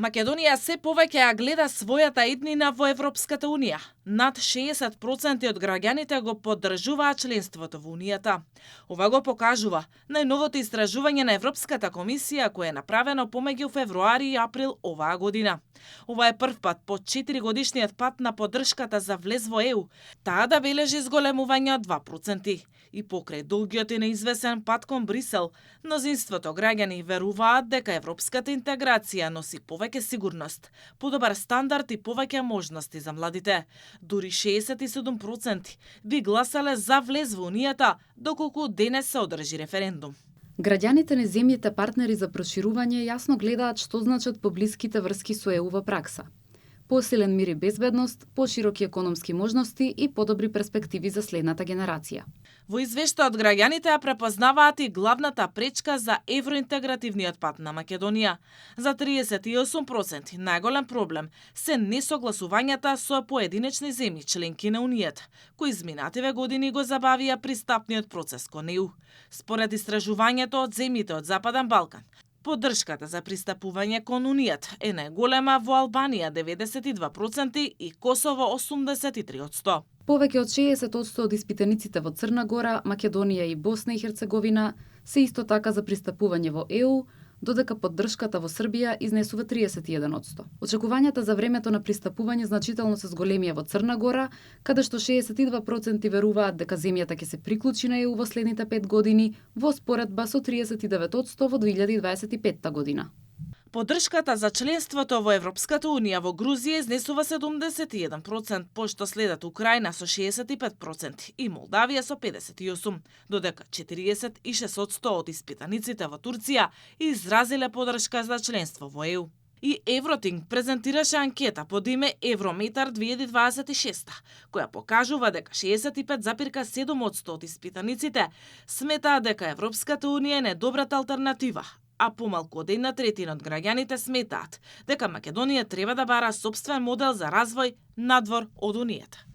Македонија се повеќе ја гледа својата иднина во Европската Унија. Над 60% од граѓаните го поддржуваат членството во Унијата. Ова го покажува најновото истражување на Европската комисија кое е направено помеѓу февруари и април оваа година. Ова е прв пат по 4-годишниот пат на поддршката за влез во ЕУ, таа да бележи зголемување од 2%. И покрај долгиот и неизвесен пат кон Брисел, мнозинството граѓани веруваат дека европската интеграција носи повеќе сигурност, подобар стандард и повеќе можности за младите. Дури 67% би гласале за влез во Унијата, доколку денес се одржи референдум. Граѓаните на земјите партнери за проширување јасно гледаат што значат поблиските врски со ЕУ во пракса. Посилен мир и безбедност, пошироки економски можности и подобри перспективи за следната генерација. Во извештајот граѓаните ја препознаваат и главната пречка за евроинтегративниот пат на Македонија. За 38% најголем проблем се несогласувањата со поединечни земји членки на Унијата, кои изминативе години го забавија пристапниот процес кон ЕУ. Според истражувањето од земјите од Западен Балкан, поддршката за пристапување кон Унијата е најголема во Албанија 92% и Косово 83%. Повеќе од 60% од испитаниците во Црна Гора, Македонија и Босна и Херцеговина се исто така за пристапување во ЕУ, додека поддршката во Србија изнесува 31%. Очекувањата за времето на пристапување значително се зголемија во Црна Гора, каде што 62% веруваат дека земјата ќе се приклучи на ЕУ во следните 5 години, во споредба со 39% во 2025 година. Поддршката за членството во Европската Унија во Грузија изнесува 71%, пошто следат Украина со 65% и Молдавија со 58%, додека 46% од испитаниците во Турција изразиле поддршка за членство во ЕУ. И Евротинг презентираше анкета под име Еврометар 2026, која покажува дека 65,7% од испитаниците сметаат дека Европската Унија е најдобрата алтернатива, а помалку од 1/3 од граѓаните сметаат дека Македонија треба да бара сопствен модел за развој надвор од Унијата.